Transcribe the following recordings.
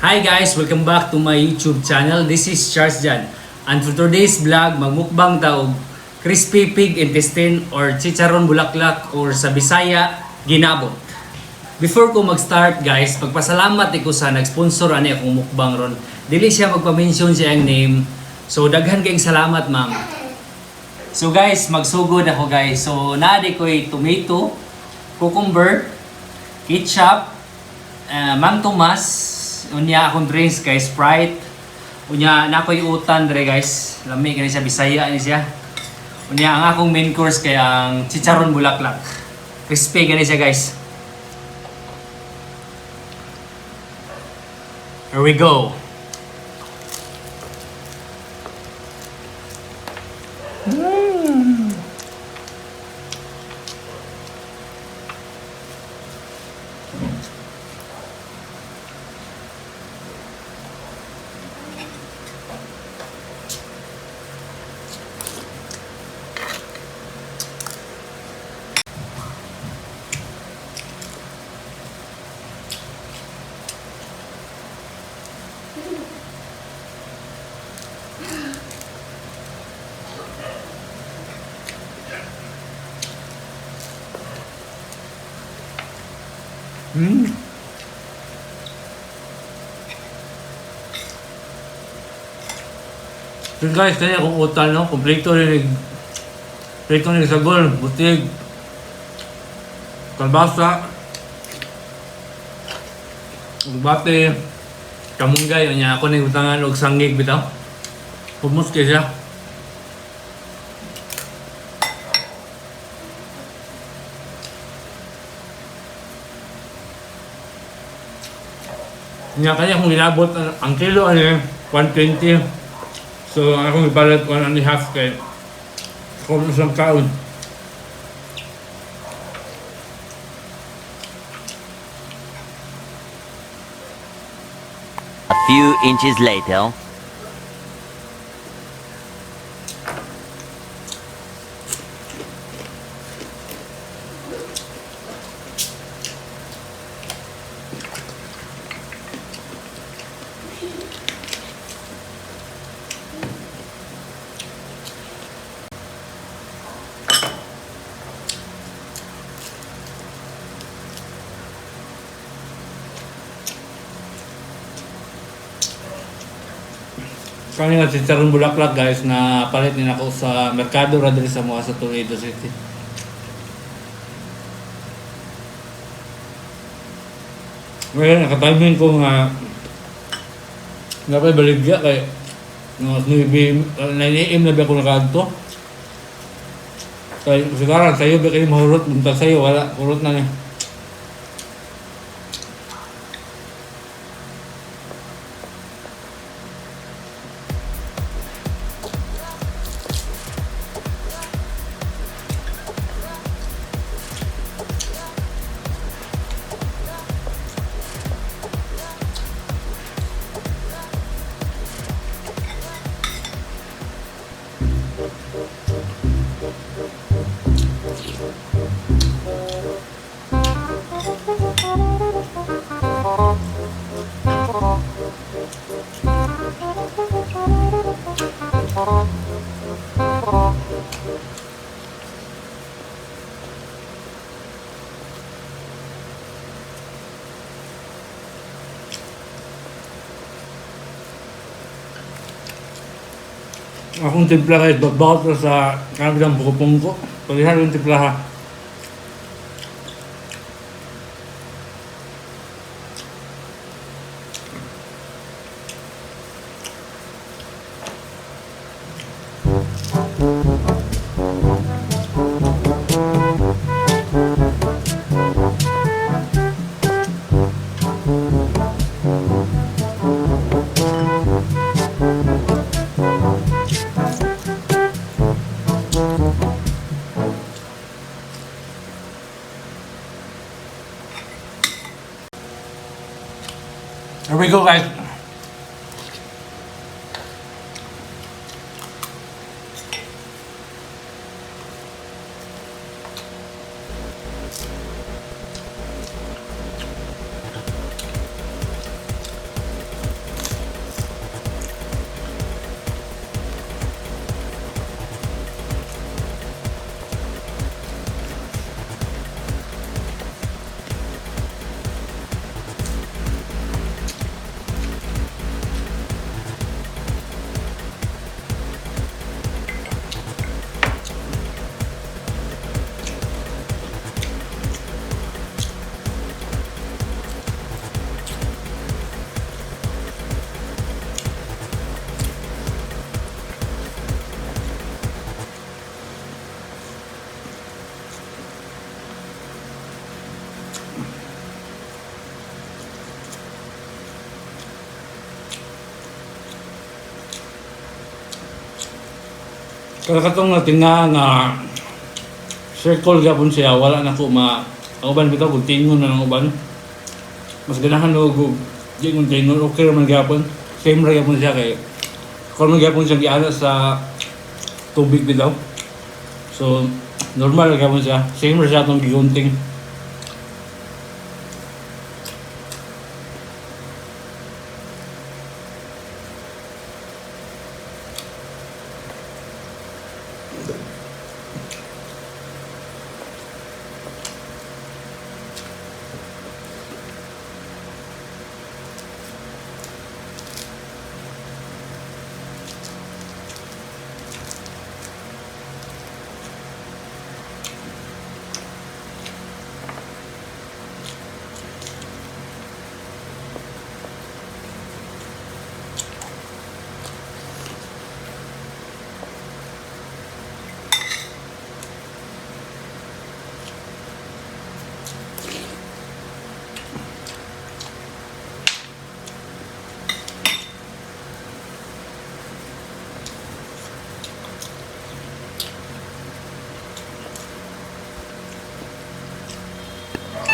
Hi guys! Welcome back to my YouTube channel. This is Charles Jan. And for today's vlog, magmukbang ta og crispy pig intestine or chicharon bulaklak or sa Bisaya, ginabot. Before ko mag-start guys, pagpasalamat ko sa nag-sponsor ani akong mukbang ron. Dili siya magpa-mention siya ang name. So daghan kayong salamat, ma'am. So guys, magsugod ako, guys. So naa di ko'y tomato, cucumber, ketchup, Mang Tomas, unya akong drinks kay Sprite. Unya na ako'y utan dre, guys. Lami kani siya, Bisaya ni siya. Unya ang akong main course kay ang chicharon bulaklak. Crispy kani siya, guys. Here we go. So guys, kaya akong utan, no? Kompleto ni sagol, butig, kalbasa, ug bate, kamunggay, unya ako ning butangan og sanggig bitaw. Humos kay siya. Nya kanya akong ginabot ang kilo ano 120. So ang akong ibalat 1.5 kay kung isang kaon. A few inches later. Kani nga chicharon bulaklak, guys, na palit ni nako sa merkado ra diri sa mga sa Toledo City. Ngayon, nakatiming ko nga napay baligya kay mga 9 AM na ba ako nakaadto. Kay siguro sayo ba kayo mahurot, buntag sayo wala, hurot na ni. Akong timpla guys, bagbawat ko sa kanilang pungko. Palihan yung timpla ha. Here we go, guys. Kada katong natinga nga circle gapon siya, wala na ko ma ang uban bitaw kung tingon na ang uban. Mas ganahan og di kung tingon, okay raman gyapon. Same ra gyapon siya kay kung man gyapon siya giana sa tubig bitaw. So normal ra gyapon siya. Same ra siya atong gigunting.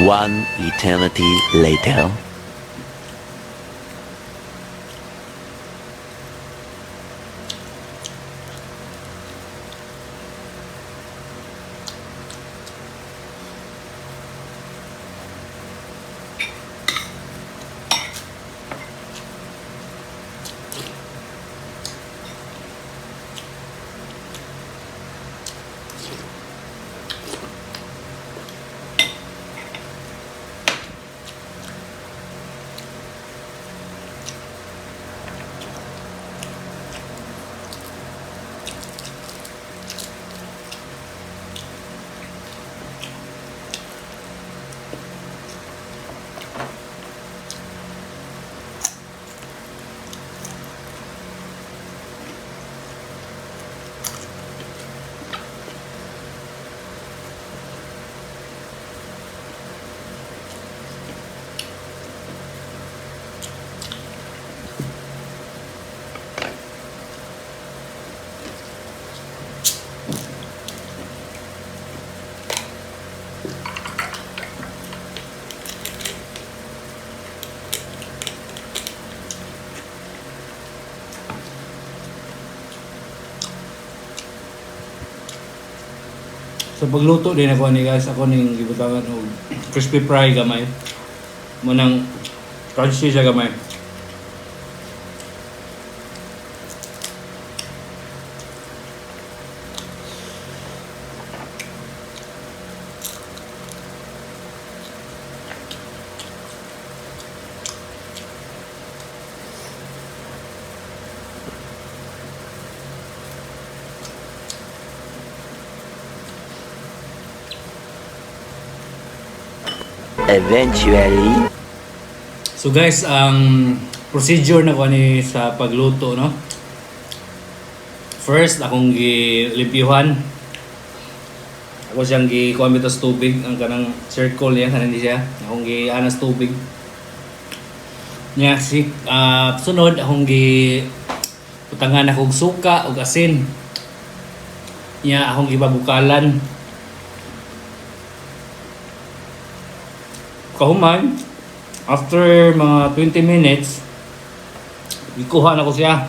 One eternity later. Sa pagluto din ako ni guys, ako ning gibutangan og crispy fry gamay. Mo nang crunchy siya gamay. Eventually. So guys, ang procedure na ko ani sa pagluto, no? First, akong gilimpyuhan. Ako siyang gikuha bitaw sa tubig, ang kanang circle niya, kanan siya. Akong gianas tubig. Nya si sunod akong gi butangan ako og suka ug asin. Nya akong gibabukalan. Kahuman, after mga 20 minutes, ikuha na ko siya.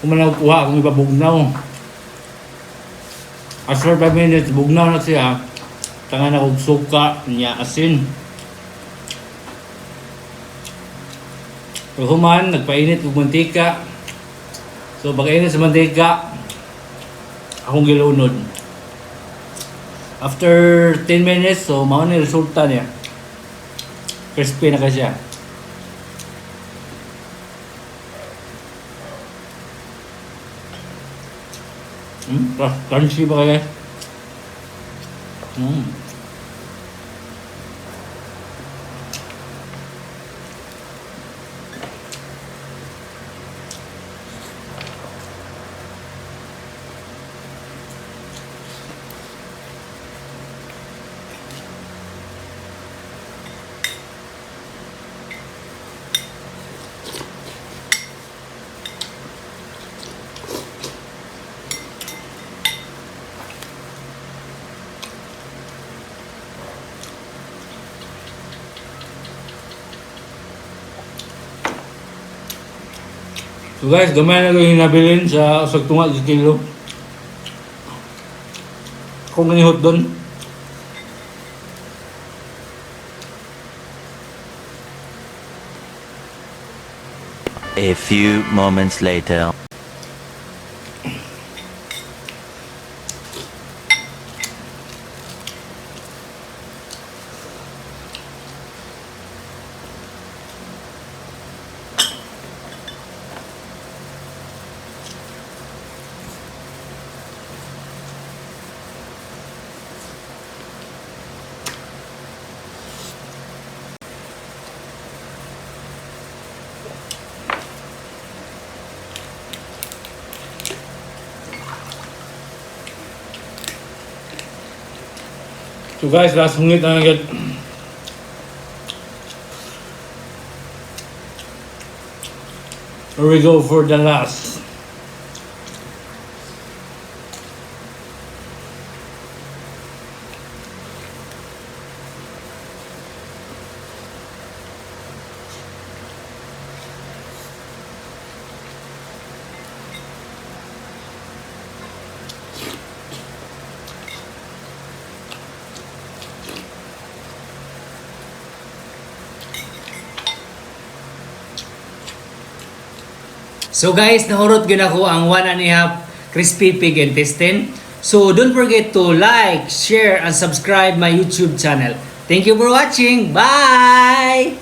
Kung man kuha, akong ibabugnaw. After 5 minutes, bugnaw na siya. Tangan ako og suka, niya asin. Human, nagpainit og mantika. So, pagkainit sa mantika, akong gilunod. After 10 minutes, so mao ni resulta niya. Crispy na kasi siya. Crunchy ba kaya? So guys, gamay na yung nabilin sa usag tunga sa kilo. Kung ganihot doon. A few moments later. So guys, last hungit na agad. Here we go for the last. So guys, nahurot gyud ako ang 1.5 crispy pig intestine. So don't forget to like, share, and subscribe my YouTube channel. Thank you for watching. Bye!